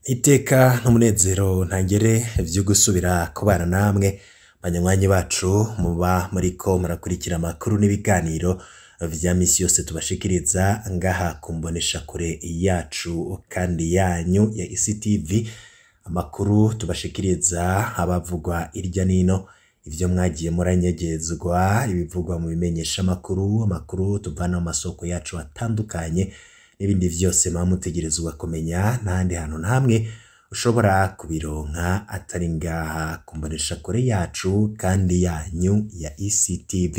Iteka n'umunezero ntangere vyo gusubira kubana namwe banywanyi bacu muba muriko murakurikira amakuru n'ibiganiro vya misi yose tubashikiriza ngaha ku mboneshakure yacu kandi yanyu ya ICTV. Amakuru tubashikiriza abavugwa irya nino, ivyo mwagiye muranyegezwa, ibivugwa mu bimenyesha amakuru, amakuru tuvana mu masoko yacu atandukanye n'ibindi vyose muba mutegerezwa kumenya n'ahandi hantu namwe ushobora kubironka atari ngaha ku mboneshakure yacu kandi yanyu ya ICTV.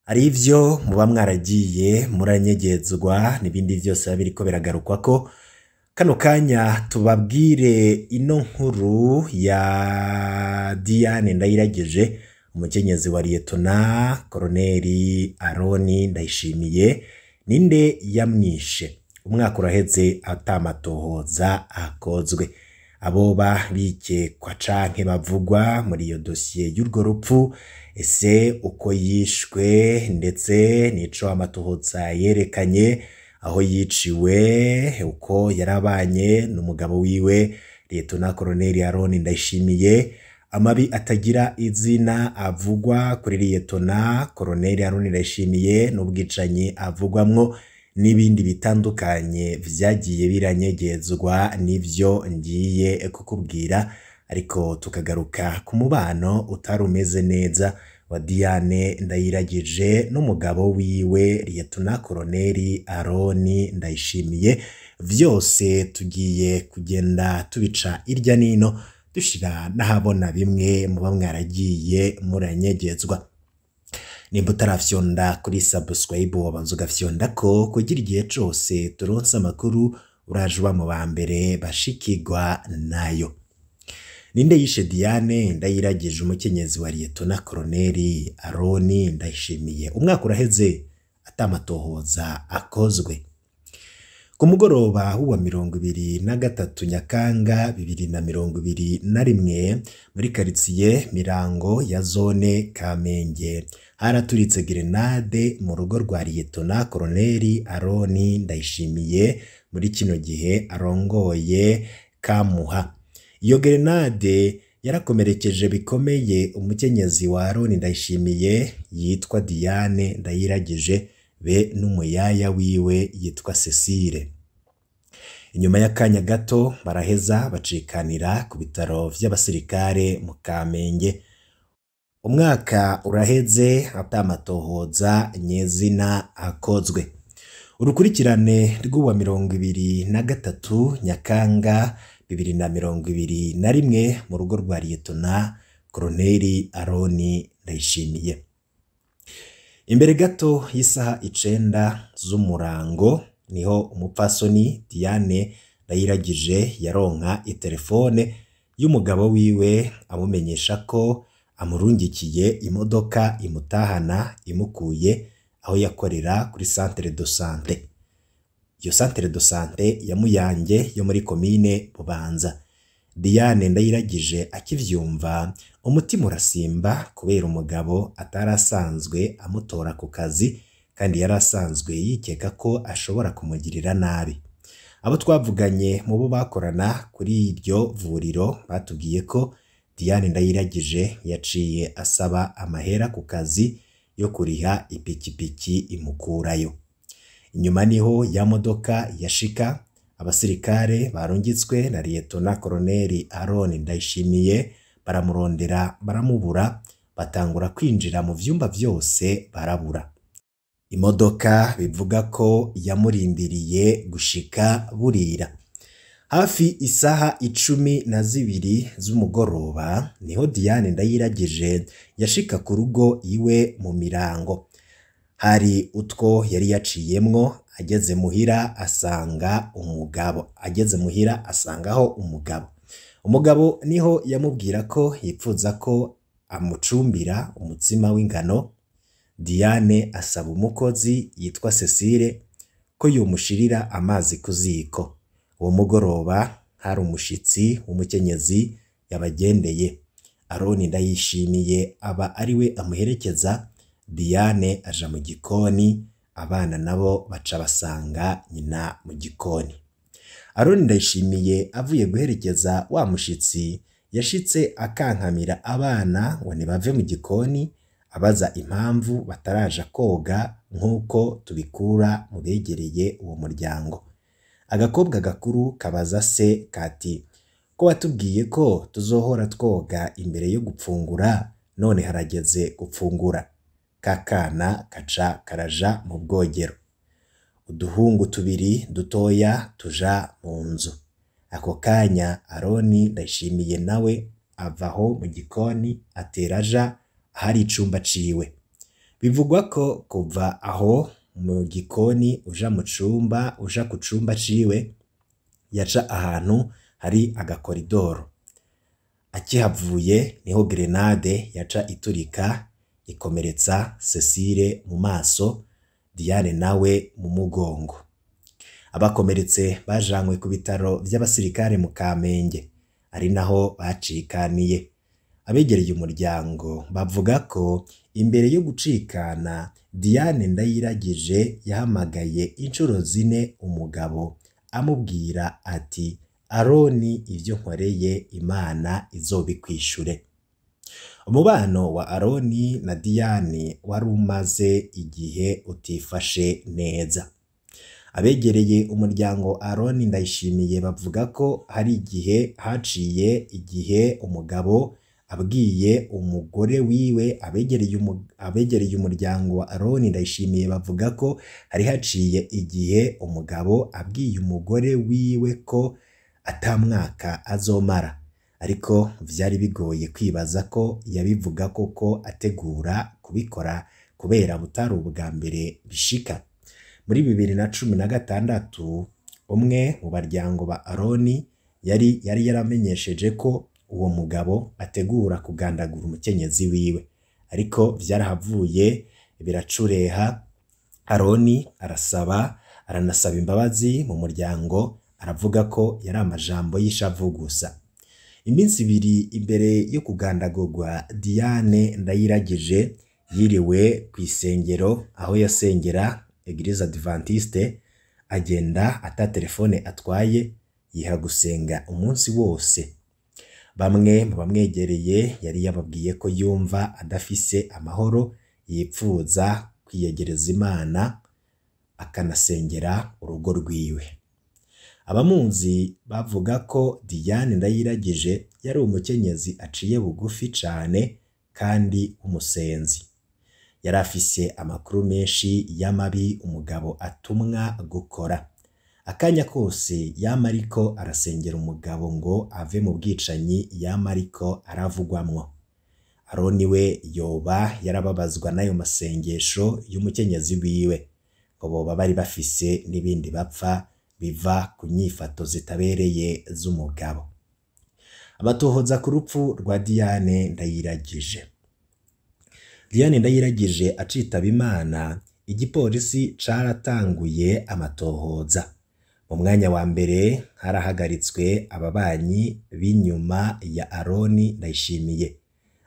Hari ivyo muba mwaragiye muranyegezwa n'ibindi vyose biba biriko biragarukwako. Kano kanya tubabwire ino nkuru ya Diane Ndayiragije, umukenyezi wa Liyetona Koroneli Aroni Ndayishimiye. Ninde yamwishe? Umwaka uraheze atamatohoza akozwe. Aboba bikekwa canke bavugwa muri iyo dosiye y'urwo rupfu, ese uko yishwe ndetse nico amatohoza yerekanye, aho yiciwe, uko yarabanye n'umugabo wiwe Liyetona Koroneli Aroni Ndayishimiye, amabi atagira izina avugwa kuri Liyetona Koroneli Aroni Ndayishimiye n'ubwicanyi avugwamwo n'ibindi bitandukanye vyagiye biranyegezwa, nivyo ngiye kukubwira. Ariko tukagaruka ku mubano utari umeze neza wa Diane Ndayiragije n'umugabo wiwe Liyetona Koroneli Aroni Ndayishimiye. Vyose tugiye kugenda tubica irya nino, dushira n'ahabona bimwe muba mwaragiye muranyegezwa. Nimba utarafyonda kuri subscribe, wabanza ugafyondako kugira igihe cose turonse amakuru uraje uba mu ba mbere bashikirwa nayo. Ninde yishe Diane Ndayiragije, umukenyezi wa Liyetona Koroneli Aroni Ndayishimiye? Umwaka uraheze atamatohoza akozwe. Ku mugoroba w'uwa 23 Nyakanga 2021, muri karitsiye Mirango ya zone Kamenge, haraturitse grenade mu rugo rwa Liyetona Koroneli Aroni Ndayishimiye, muri kino gihe arongoye Kamuha. Iyo grenade yarakomerekeje bikomeye umukenyezi wa Aroni Ndayishimiye yitwa Diane Ndayiragije be n'umuyaya wiwe yitwa Cecile. Inyuma y'akanya gato baraheza bacikanira ku bitaro vy'abasirikare mu Kamenge. Umwaka uraheze atamatohoza nyezina akozwe. Urukurikirane rw'uwa 23 Nyakanga 2021 mu rugo rwa Liyetona Koroneli Aroni Ndayishimiye. Imbere gato y'isaha 9 z'umurango niho umupfasoni Diane Ndayiragije yaronka itelefone y'umugabo wiwe amumenyesha ko amurungikiye imodoka imutahana imukuye aho yakorera kuri centre de santé. Iyo centre de santé ya Muyange yo muri komine Bubanza. Diane Ndayiragije akivyumva umutima urasimba kubera umugabo atarasanzwe amutora ku kazi kandi yarasanzwe yikeka ko ashobora kumugirira nabi. Abo twavuganye mu bo bakorana kuri iryo vuriro batubwiye ko Diane Ndayiragije yaciye asaba amahera ku kazi yo kuriha ipikipiki imukurayo. Inyuma niho ya modoka yashika, abasirikare barungitswe na Liyetona Koroneli Aroni Ndayishimiye baramurondera baramubura, batangura kwinjira mu vyumba vyose barabura. Imodoka bivuga ko yamurindiriye gushika burira. Hafi isaha 12 z'umugoroba niho Diane Ndayiragije yashika ku rugo iwe mu Mirango. Hari utwo yari yaciyemwo, ageze muhira asanga umugabo. Ageze muhira asangaho umugabo. Umugabo niho yamubwira ko yipfuza ko amucumbira umutsima w'ingano. Diane asaba umukozi yitwa Cecile ko yomushirira amazi ku ziko. Uwo mugoroba hari umushitsi w'umukenyezi yabagendeye. Aroni Ndayishimiye aba ariwe amuherekeza. Diane aja mu gikoni, abana nabo baca basanga nyina mu gikoni. Aroni Ndayishimiye avuye guherekeza wa mushitsi yashitse akankamira abana ngo ntibave mu gikoni, abaza impamvu bataraja koga nk'uko tubikura mu begereye uwo muryango. Agakobwa gakuru kabaza se kati: ko watubwiye ko tuzohora twoga imbere yo gupfungura, none harageze gupfungura. Kakana kaca karaja mu bwogero. Uduhungu tubiri dutoya tuja mu nzu. Ako kanya Aroni Ndayishimiye nawe avaho mu gikoni atera aja ahari icumba ciwe. Bivugwa ko kuva aho mu gikoni uja mu cumba, uja ku cumba ciwe, yaca ahantu hari agakoridoro. Akihavuye niho grenade yaca iturika ikomeretsa Cecile mu maso, Diane nawe mu mugongo. Abakomeretse bajanywe ku bitaro vy'abasirikare mu Kamenge, ari naho bacikaniye. Abegereye umuryango bavuga ko imbere yo gucikana Diane Ndayiragije yahamagaye incuro zine umugabo amubwira ati: Aroni, ivyo nkoreye Imana izobikwishure. Umubano wa Aroni na Diane wari umaze igihe utifashe neza. Abegereye umuryango Aroni Ndayishimiye bavuga ko hari igihe haciye igihe umugabo abwiye umugore wiwe. Abegereye umuryango wa Aroni Ndayishimiye bavuga ko hari haciye igihe umugabo abwiye umugore wiwe ko ata mwaka azomara, ariko vyari bigoye kwibaza ko yabivuga koko ategura kubikora kubera butari ubwa mbere bishika. Muri 2016 umwe mu baryango ba Aroni yari yaramenyesheje ko uwo mugabo ategura kugandagura umukenyezi wiwe, ariko vyarahavuye biracureha. Aroni aranasaba imbabazi mu muryango, aravuga ko yari amajambo y'ishavu gusa. Iminsi ibiri imbere yo kugandagurwa, Diane Ndayiragije yiriwe kw'isengero aho yasengera Eglise Adventiste, agenda ata telefone atwaye, yiha gusenga umunsi wose. Bamwe mu bamwegereye yari yababwiye ko yumva adafise amahoro, yipfuza kwiyegereza Imana akanasengera urugo rwiwe. Abamunzi bavuga ko Diane Ndayiragije yari umukenyezi aciye bugufi cane kandi w'umusenzi. Yari afise amakuru menshi y'amabi umugabo atumwa gukora. Akanya kose yama ariko arasengera umugabo ngo ave mu bwicanyi yama ariko aravugwamwo. Aroni we yoba yarababazwa n'ayo masengesho y'umukenyezi wiwe, ngo boba bari bafise n'ibindi bapfa biva ku nyifato zitabereye z'umugabo. Amatohoza ku rupfu rwa Diane Ndayiragije. Diane Ndayiragije acitaba Imana, igipolisi caratanguye amatohoza. Mu mwanya wa mbere harahagaritswe ababanyi b'inyuma ya Aroni Ndayishimiye,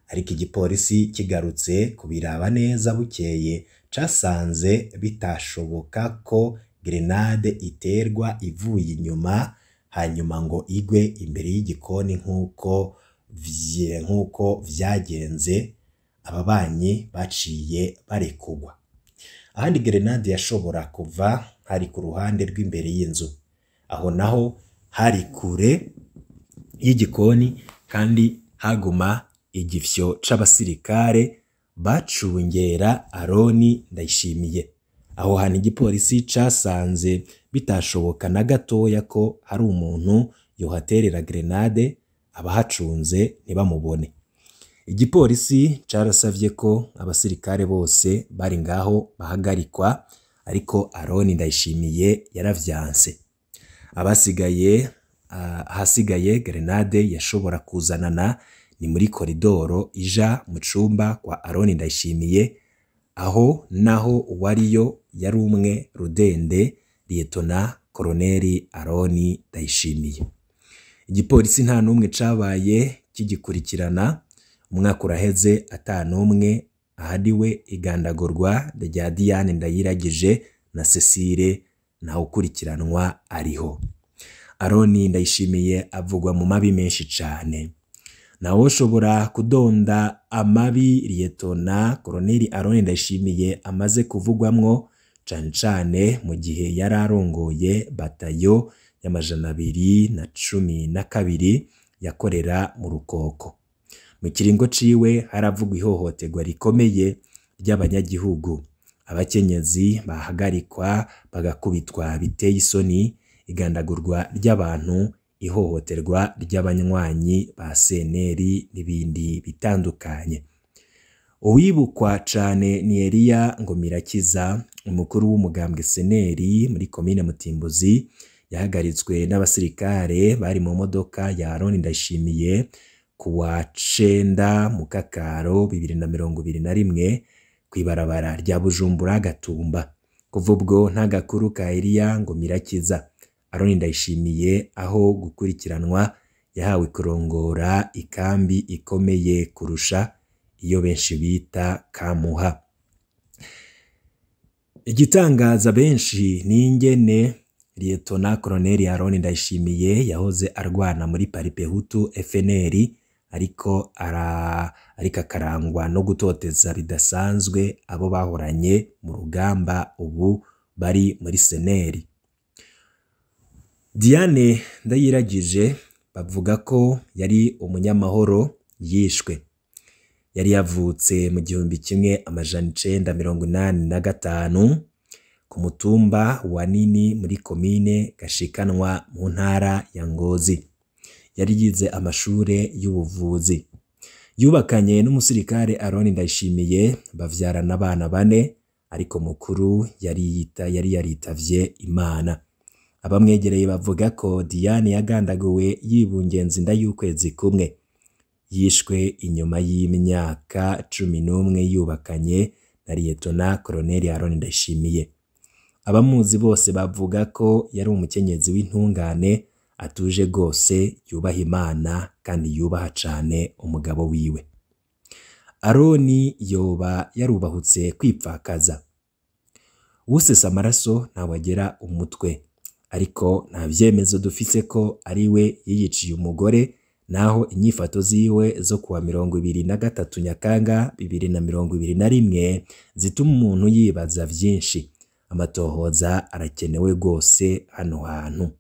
ariko igipolisi kigarutse kubiraba neza bukeye casanze bitashoboka ko grenade iterwa ivuye inyuma hanyuma ngo igwe imbere y'igikoni nk'uko vyagenze. Ababanyi baciye barekugwa. Ahandi grenade yashobora kuva hari ku ruhande rw'imbere y'inzu, aho naho hari kure y'igikoni kandi haguma igifyo c'abasirikare bacungera Aroni Ndayishimiye. Aho hantu igipolisi casanze bitashoboka na gatoya ko hari umuntu yohaterera grenade abahacunze ntibamubone. Igipolisi carasavye ko abasirikare bose bari ngaho bahagarikwa, ariko Aroni Ndayishimiye yaravyanse. Abasigaye ahasigaye grenade yashobora kuzanana ni muri koridoro ija mu cumba kwa Aroni Ndayishimiye, aho naho uwariyo yari umwe rudende, Liyetona Koloneli Aroni Ndayishimiye. Igipolisi nta n'umwe cabaye kigikurikirana. Umwaka uraheze ata n'umwe ahariwe igandagurwa rya Diane Ndayiragije na Cecile ntawukurikiranwa ariho. Aroni Ndayishimiye avugwa mu mabi menshi cane. Nawoshobora kudonda amabi Liyetona Koloneli Aroni Ndayishimiye amaze kuvugwamwo, cane cane mu gihe yari arongoye batayo y'212 yakorera mu Rukoko. Mu kiringo ciwe haravugwa ihohoterwa rikomeye ry'abanyagihugu, abakenyezi bahagarikwa bagakubitwa biteye isoni, igandagurwa ry'abantu, ihohoterwa ry'abanywanyi ba CNL n'ibindi bitandukanye. Uwibukwa cane ni Eliya Ngomirakiza, umukuru w'umugambwe CNL muri komine Mutimbuzi, yahagaritswe n'abasirikare bari mu modoka ya Aroni Ndayishimiye kuwa 9 Mukakaro 2021 kw'ibarabara rya Bujumbura Gatumba. Kuva ubwo nta gakuru ka Eliya Ngomirakiza. Aroni Ndayishimiye aho gukurikiranwa yahawe kurongora ikambi ikomeye kurusha iyo benshi bita Kamuha. Igitangaza benshi ni ingene Liyetona Koloneli Aroni Ndayishimiye yahoze arwana muri Paripehutu FNL, ariko akarangwa no gutoteza bidasanzwe abo bahoranye mu rugamba ubu bari muri CNL. Diane Ndayiragije bavuga ko yari umunyamahoro yishwe. Yari yavutse mu 1985 ku mutumba wa Nini muri komine Gashikanwa mu ntara ya Ngozi. Yari yize amashure y'ubuvuzi. Yubakanye n'umusirikare Aroni Ndayishimiye bavyarana abana 4, ariko mukuru yari yaritavye Imana. Abamwegereye bavuga ko Diane yagandaguwe yibungenza inda y'ukwezi kumwe. Yishwe inyuma y'imyaka 11 yubakanye na Liyetona Koloneli Aroni Ndayishimiye. Abamuzi bose bavuga ko yari umukenyezi w'intungane, atuje gose, yubaha Imana kandi yubaha cane umugabo wiwe. Aroni yoba yarubahutse kwipfakaza. Usesa amaraso ntawagera umutwe, ariko nta vyemezo dufise ko ari we yiyiciye umugore, naho inyifato ziwe zo kuwa 23 Nyakanga 2021 zituma umuntu yibaza vyinshi. Amatohoza arakenewe gose hano hantu.